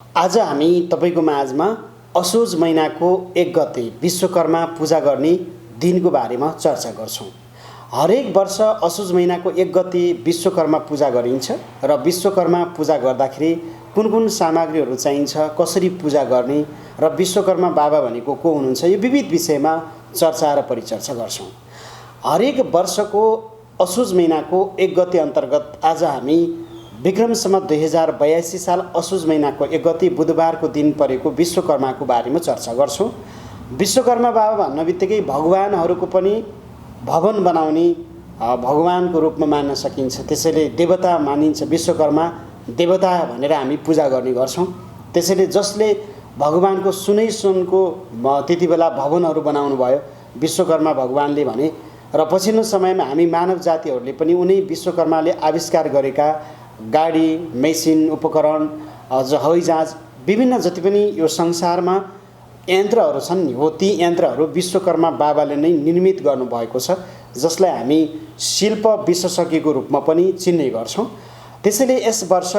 आज हामी तपाईको माझमा असोज महिनाको 1 गते विश्वकर्मा पूजा गर्ने दिनको बारेमा चर्चा गर्छौं। हरेक वर्ष असोज महिनाको 1 गते विश्वकर्मा पूजा गरिन्छ र विश्वकर्मा पूजा गर्दाखेरि कुन कुन सामग्रीहरू चाहिन्छ, कसरी पूजा गर्ने र विश्वकर्मा बाबा भनेको को हुनुहुन्छ, यो विविध विषयमा चर्चा र परिचर्चा गर्छौं। हरेक वर्षको असोज महिनाको 1 गते अन्तर्गत आज हामी विक्रम सम्वत 2082 साल असोज महिनाको 1 गते बुधबारको दिन परेको विश्वकर्माको बारेमा चर्चा गर्छौं। विश्वकर्मा बाबा भन्न बित्तिकै भगवानहरूको पनि भवन बनाउने भगवानको रूपमा मान्न सकिन्छ। त्यसैले देवता मानिन्छ। विश्वकर्मा देवता भनेर हामी पूजा गर्ने गर्छौं। त्यसैले जसले भगवानको सुनै सुनको त्यति बेला भवनहरू बनाउनु भयो विश्वकर्मा भगवानले भने, र पछिल्लो समयमा हामी मानव जातिहरूले पनि उनी विश्वकर्माले आविष्कार गरेका गाडी, मेसिन, उपकरण, हवाईजहाज, विभिन्न जति पनि यो संसारमा यन्त्रहरू छन् हो ती यन्त्रहरू विश्वकर्मा बाबाले नै निर्मित गर्नुभएको छ, जसलाई हामी शिल्प विशेषज्ञको रूपमा पनि चिन्ने गर्छौं। त्यसैले यस वर्ष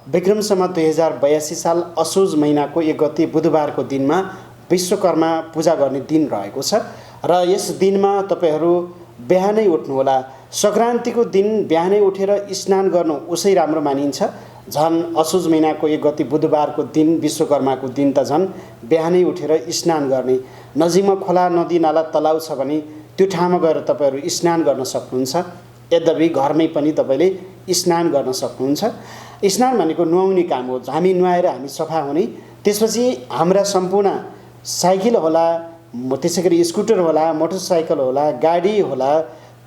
विक्रम सम्वत 2082 साल असोज महिनाको 1 गते बुधबारको दिनमा विश्वकर्मा पूजा गर्ने दिन रहेको छ र यस दिनमा तपाईहरू बिहानै उठ्नुहोला। संक्रान्तिको दिन बिहानै उठेर स्नान गर्नु उसै राम्रो मानिन्छ। झन् असोज महिनाको 1 गते बुधबारको दिन विश्वकर्माको दिन त झन् बिहानै उठेर स्नान गर्ने। नजिकमा खोला, नदी, नाला, तलाउ छ भने त्यो ठाउँमा गएर तपाईहरू स्नान गर्न सक्नुहुन्छ। यद्यपि घरमै पनि तपाईले स्नान गर्न सक्नुहुन्छ। स्नान भनेको नुहाउने काम हो। हामी नुहाएर हामी सफा हुने, त्यसपछि हाम्रा सम्पूर्ण साइकल होला, त्यसैगरी स्कुटर होला, मोटरसाइकल होला, गाडी होला,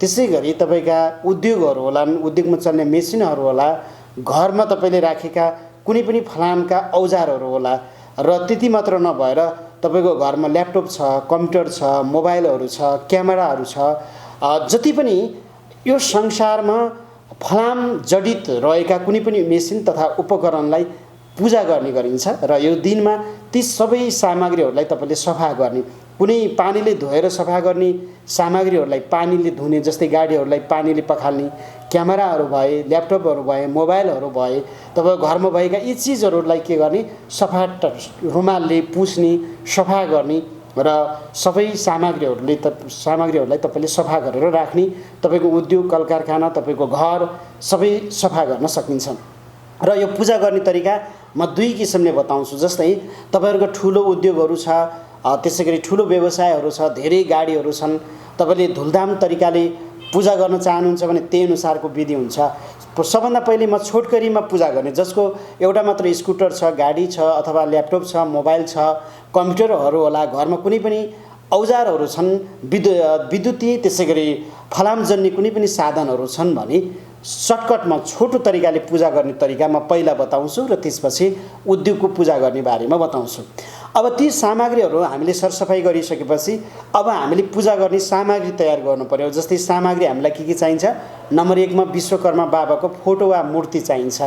त्यसैगरी तपाईका उद्योगहरू होला, उद्योगमा चल्ने मेसिनहरू होला, घरमा तपाईले राखेका कुनै पनि फलामका औजारहरू होला, र त्यति मात्र नभएर तपाईको घरमा ल्यापटप छ, कम्प्युटर छ, मोबाइलहरू छ, क्यामेराहरू छ, जति पनि यो संसारमा फलाम जडित रहेका कुनै पनि मेसिन तथा उपकरणलाई पूजा गर्ने गरिन्छ र यो दिनमा ती सबै सामग्रीहरूलाई तपाईले सफा गर्ने, कुनै पानीले धोएर सफा गर्ने सामग्रीहरूलाई पानीले धुने, जस्तै गाडीहरूलाई पानीले पखाल्ने, क्यामेराहरू भए, ल्यापटपहरू भए, मोबाइलहरू भए, तपाईको घरमा भएका यी चिजहरूलाई के गर्ने, सफा रुमालले पुस्ने, सफा गर्ने र सबै सामग्रीहरूलाई तपाईले सफा गरेर राख्ने। तपाईको उद्योग, कलकारखाना, तपाईको घर सबै सफा गर्न सकिन्छ। र यो पूजा गर्ने तरिका म 2 किसिमले बताउँछु। जस्तै तपाईहरुको ठुलो उद्योगहरू छ, त्यसैगरी ठुलो व्यवसायहरू छ, धेरै गाडीहरू छन्, तपाईले धुमधाम तरिकाले पूजा गर्न चाहनुहुन्छ भने त्यही अनुसारको विधि हुन्छ। सबभन्दा पहिले म छोटकरीमा पूजा गर्ने, जसको एउटा मात्र स्कुटर छ, गाडी छ, अथवा ल्यापटप छ, मोबाइल छ, कम्प्युटरहरू होला, घरमा कुनै पनि औजारहरू छन्, विद्युतीय त्यसैगरी फलामजन्य कुनै पनि साधनहरू छन् भने सर्टकटमा छोटो तरिकाले पूजा गर्ने तरिका म पहिला बताउँछु र त्यसपछि उद्योगको पूजा गर्ने बारेमा बताउँछु। अब ती सामग्रीहरू हामीले सरसफाई गरिसकेपछि अब हामीले पूजा गर्ने सामग्री तयार गर्नु पर्यो। जस्तै सामग्री हामीलाई के चाहिन्छ? नम्बर 1 मा विश्वकर्मा बाबाको फोटो वा मूर्ति चाहिन्छ।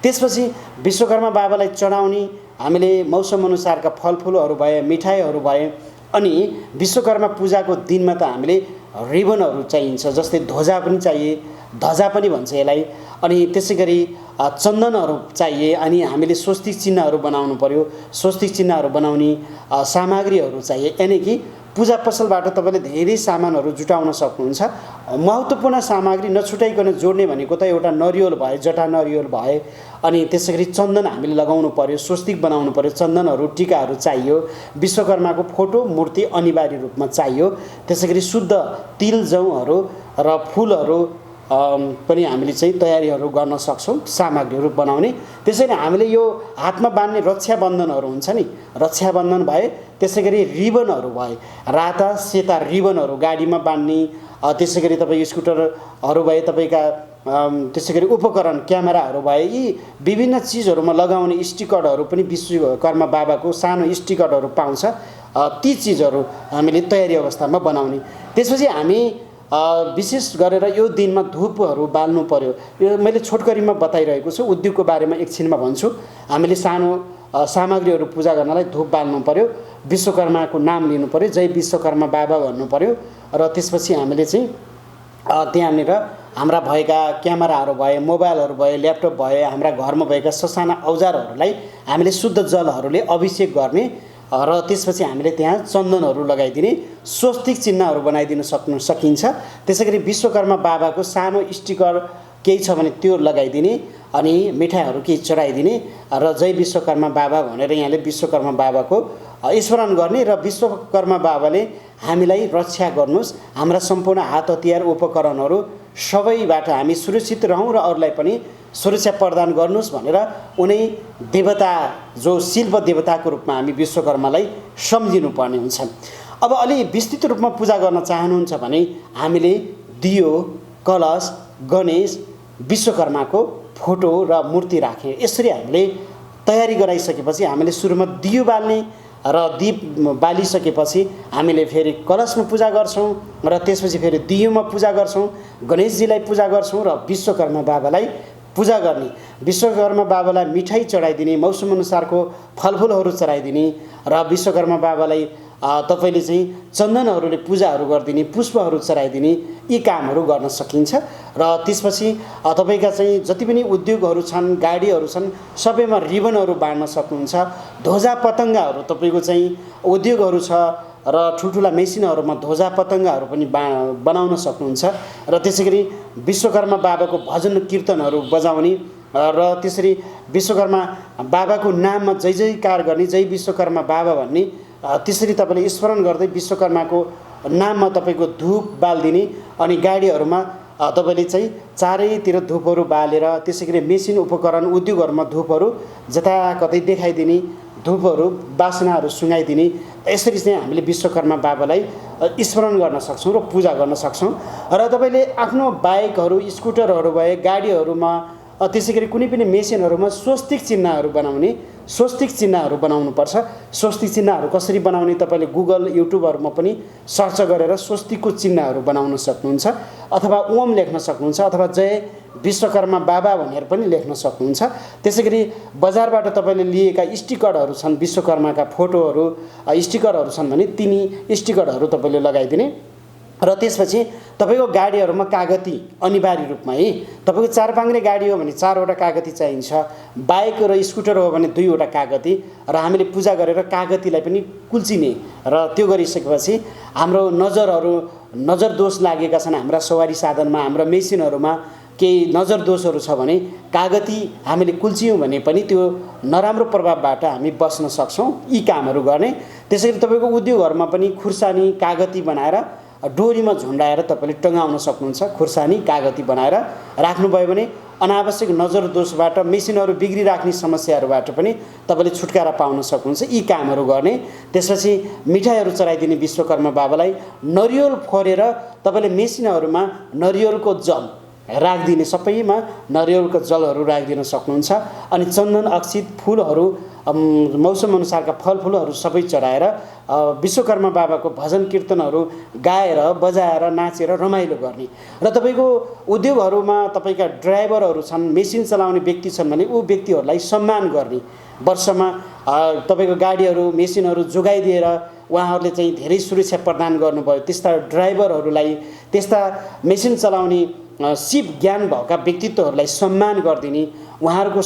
त्यसपछि विश्वकर्मा बाबालाई चढाउने हामीले मौसम अनुसारका फलफुलहरू भए, मिठाईहरू भए, अनि विश्वकर्मा पूजाको दिनमा त हामीले रिबनहरू चाहिन्छ, जस्तै ध्वजा पनि चाहिए, ध्वजा पनि भन्छ यसलाई, अनि त्यसैगरी चन्दनहरू चाहिए, अनि हामीले स्वस्तिक चिन्हहरू बनाउनु पर्यो। स्वस्तिक चिन्हहरू बनाउने सामग्रीहरू चाहिए। यानी कि पूजा पसलबाट तपाईले धेरै सामानहरू जुटाउन सक्नुहुन्छ। महत्त्वपूर्ण सामग्री नछुटाइकन जोड्ने भनेको त एउटा नरिवल भए, जटा नरिवल भए, अनि त्यसैगरी चन्दन हामीले लगाउनु पर्यो, स्वस्तिक बनाउनु पर्यो, चन्दनहरू, टीकाहरू चाहियो, विश्वकर्माको फोटो मूर्ति अनिवार्य रूपमा चाहियो। त्यसैगरी शुद्ध तिल, जौहरू र फुलहरू पनि हामीले चाहिँ तयारीहरू गर्न सक्छौं सामग्रीहरू बनाउने। त्यसैले हामीले यो हातमा बान्ने रक्षाबन्धनहरू हुन्छ नि, रक्षाबन्धन भए, त्यसैगरी रिबनहरू भए, राता सेता रिबनहरू गाडीमा बान्ने, त्यसैगरी तपाईँ स्कुटरहरू भए, तपाईका त्यसैगरी उपकरण क्यामेराहरू भए, यी विभिन्न चिजहरूमा लगाउने स्टिकरहरू पनि विश्वकर्मा बाबाको सानो स्टिकरहरू पाउँछ। ती चिजहरू हामीले तयारी अवस्थामा बनाउने। त्यसपछि हामी विशेष गरेर यो दिनमा धूपहरू बाल्नु पर्यो। यो मैले छोटकरीमा बताइरहेको छु, उद्योगको बारेमा एकछिनमा भन्छु। हामीले सानो सामग्रीहरू पूजा गर्नलाई धूप बाल्नु पर्यो, विश्वकर्माको नाम लिनु पर्यो, जय विश्वकर्मा बाबा भन्नु पर्यो, र त्यसपछि हामीले चाहिँ त्यहाँनिर हाम्रा भएका क्यामेराहरू भए, मोबाइलहरू भए, ल्यापटप भए, हाम्रा घरमा भएका ससाना औजारहरूलाई हामीले शुद्ध जलहरूले अभिषेक गर्ने र त्यसपछि हामीले त्यहाँ चन्दनहरू लगाइदिने, स्वस्तिक चिन्हहरू बनाइदिन सकिन्छ। त्यसैगरी विश्वकर्मा बाबाको सानो स्टिकर केही छ भने त्यो लगाइदिने अनि मिठाईहरू केही चढाइदिने र जय विश्वकर्मा बाबा भनेर यहाँले विश्वकर्मा बाबाको स्मरण गर्ने र विश्वकर्मा बाबाले हामीलाई रक्षा गर्नुहोस्, हाम्रा सम्पूर्ण हात हतियार उपकरणहरू सबैबाट हामी सुरक्षित रहौँ र अरूलाई पनि सुरक्षा प्रदान गर्नुहोस् भनेर उनी देवता जो शिल्प देवताको रूपमा हामी विश्वकर्मालाई सम्झिनुपर्ने हुन्छ। अब अलि विस्तृत रूपमा पूजा गर्न चाहनुहुन्छ भने हामीले दियो, कलश, गणेश, विश्वकर्माको फोटो र मूर्ति राख्ने यसरी हामीले तयारी गराइसकेपछि हामीले सुरुमा दियो बाल्ने र दीप बालिसकेपछि हामीले फेरि कलशमा पूजा गर्छौँ र त्यसपछि फेरि दियोमा पूजा गर्छौँ, गणेशजीलाई पूजा गर्छौँ र विश्वकर्मा बाबालाई पूजा गर्ने। विश्वकर्मा बाबालाई मिठाई चढाइदिने, मौसम अनुसारको फलफुलहरू चढाइदिने र विश्वकर्मा बाबालाई तपाईले चाहिँ चन्दनहरूले पूजाहरू गरिदिने, पुष्पहरू चढाइदिने, यी कामहरू गर्न सकिन्छ। र त्यसपछि तपाईका चाहिँ जति पनि उद्योगहरू छन्, गाडीहरू छन्, सबैमा रिबनहरू बाँड्न सक्नुहुन्छ। ध्वजा पतङ्गहरू तपाईको चाहिँ उद्योगहरू छ र ठुल्ठुला मेसिनहरूमा ध्वजा पतङ्गहरू पनि बनाउन सक्नुहुन्छ र त्यसैगरी विश्वकर्मा बाबाको भजन कीर्तनहरू बजाउने र त्यसरी विश्वकर्मा बाबाको नाममा जय जयकार गर्ने, जय विश्वकर्मा बाबा भन्ने, त्यसरी तपाईले स्मरण गर्दै विश्वकर्माको नाममा तपाईको धूप बाल्दिने अनि गाडीहरूमा तपाईले चाहिँ चारैतिर धूपहरू बालेर त्यसैगरी मेसिन उपकरण उद्योगहरूमा धूपहरू जताकतै देखाइदिने, धूपहरू बासनाहरू सुँगाइदिने। यसरी चाहिँ हामीले विश्वकर्मा बाबालाई स्मरण गर्न सक्छौँ र पूजा गर्न सक्छौँ। र तपाईले आफ्नो बाइकहरू, स्कुटरहरू भए, गाडीहरूमा त्यसैगरी कुनै पनि मेसिनहरूमा स्वस्तिक चिन्हहरू बनाउने, स्वस्तिक चिन्हहरू बनाउनुपर्छ। स्वस्तिक चिन्हहरू कसरी बनाउने तपाईले गुगल, युट्युबहरूमा पनि सर्च गरेर स्वस्तिकको चिन्हहरू बनाउन सक्नुहुन्छ अथवा ओम लेख्न सक्नुहुन्छ अथवा जय विश्वकर्मा बाबा भनेर पनि लेख्न सक्नुहुन्छ। त्यसैगरी बजारबाट तपाईले लिएका स्टिकरहरू छन्, विश्वकर्माका फोटोहरू स्टिकरहरू छन् भने तिनी स्टिकरहरू तपाईले लगाइदिने र त्यसपछि तपाईको गाडीहरूमा कागती अनिवार्य रूपमा है, तपाईको चारपाङ्ग्रे गाडी हो भने 4वटा कागती चाहिन्छ, बाइक र स्कुटर हो भने 2वटा कागती र हामीले पूजा गरेर कागतीलाई पनि कुल्चिने र त्यो गरिसकेपछि हाम्रो नजर दोष लागेका छन् हाम्रा सवारी साधनमा, हाम्रा मेसिनहरूमा केही नजर दोषहरू छ भने कागती हामीले कुल्चियौँ भने पनि त्यो नराम्रो प्रभावबाट हामी बस्न सक्छौँ। यी कामहरू गर्ने। त्यसैगरी तपाईको उद्योगहरूमा पनि खुर्सानी कागती बनाएर डोरीमा झुन्डाएर तपाईले टङ्गाउन सक्नुहुन्छ। खुर्सानी कागती बनाएर राख्नुभयो भने अनावश्यक नजर दोषबाट, मेसिनहरू बिग्रिराख्ने समस्याहरूबाट पनि तपाईले छुटकारा पाउन सक्नुहुन्छ। यी कामहरू गर्ने। त्यसपछि मिठाईहरू चढाइदिने विश्वकर्मा बाबालाई। नरिवल फोरेर तपाईले मेसिनहरूमा नरिवलको जल राखिदिने, सबैमा नरिवलको जलहरू राखिदिन सक्नुहुन्छ। अनि चन्दन, अक्षित, फुलहरू, मौसम अनुसारका फलफुलहरू सबै चढाएर विश्वकर्मा बाबाको भजन कीर्तनहरू गाएर बजाएर नाचेर रमाइलो गर्ने। र तपाईको उद्योगहरूमा तपाईका ड्राइभरहरू छन्, मेसिन चलाउने व्यक्ति छन् भने ऊ व्यक्तिहरूलाई सम्मान गर्ने। वर्षमा तपाईको गाडीहरू, मेसिनहरू जोगाइदिएर उहाँहरूले चाहिँ धेरै सुरक्षा प्रदान गर्नुभयो त्यस्ता ड्राइभरहरूलाई, त्यस्ता मेसिन चलाउने सिप ज्ञान भएका व्यक्तित्वहरूलाई सम्मान गरिदिने, उहाँहरूको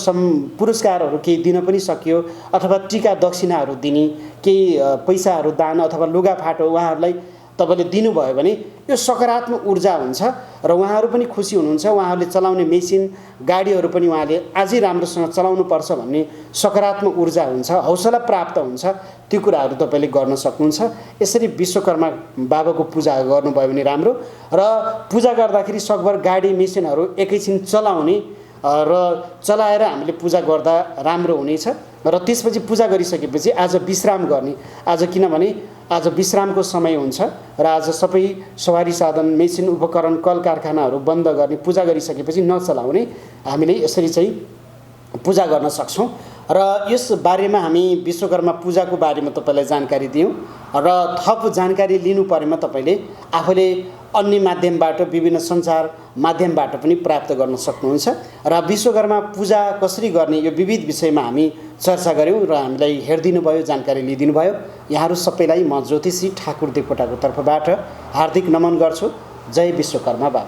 पुरस्कारहरू केही दिन पनि सकियो अथवा टीका दक्षिणाहरू दिने, केही पैसाहरू दान अथवा लुगाफाटो उहाँहरूलाई तपाईले दिनुभयो भने यो सकारात्मक ऊर्जा हुन्छ र उहाँहरू पनि खुसी हुनुहुन्छ। उहाँहरूले चलाउने मेसिन गाडीहरू पनि उहाँले अझै राम्रोसँग चलाउनुपर्छ भन्ने सकारात्मक ऊर्जा हुन्छ, हौसला प्राप्त हुन्छ। त्यो कुराहरू तपाईले गर्न सक्नुहुन्छ। यसरी विश्वकर्मा बाबाको पूजा गर्नुभयो भने राम्रो। र पूजा गर्दाखेरि सकभर गाडी मेसिनहरू एकैछिन चलाउने र चलाएर हामीले पूजा गर्दा राम्रो हुनेछ। र त्यसपछि पूजा गरिसकेपछि आज विश्राम गर्ने। आज किनभने आज विश्रामको समय हुन्छ र आज सबै सवारी साधन, मेसिन उपकरण, कल कारखानाहरू बन्द गर्ने, पूजा गरिसकेपछि नचलाउने। हामीले यसरी चाहिँ पूजा गर्न सक्छौँ। र यस बारेमा हामी विश्वकर्मा पूजाको बारेमा तपाईलाई जानकारी दियौँ र थप जानकारी लिनु परेमा तपाईले आफूले अन्य माध्यमबाट, विभिन्न सञ्चार माध्यमबाट पनि प्राप्त गर्न सक्नुहुन्छ। र विश्वकर्मा पूजा कसरी गर्ने यो विविध विषयमा हामी चर्चा गऱ्यौँ र हामीलाई हेरिदिनु भयो, जानकारी लिइदिनु भयो। यहाँहरू सबैलाई म ज्योतिषी ठाकुर देवकोटाको तर्फबाट हार्दिक नमन गर्छु। जय विश्वकर्मा बाबा।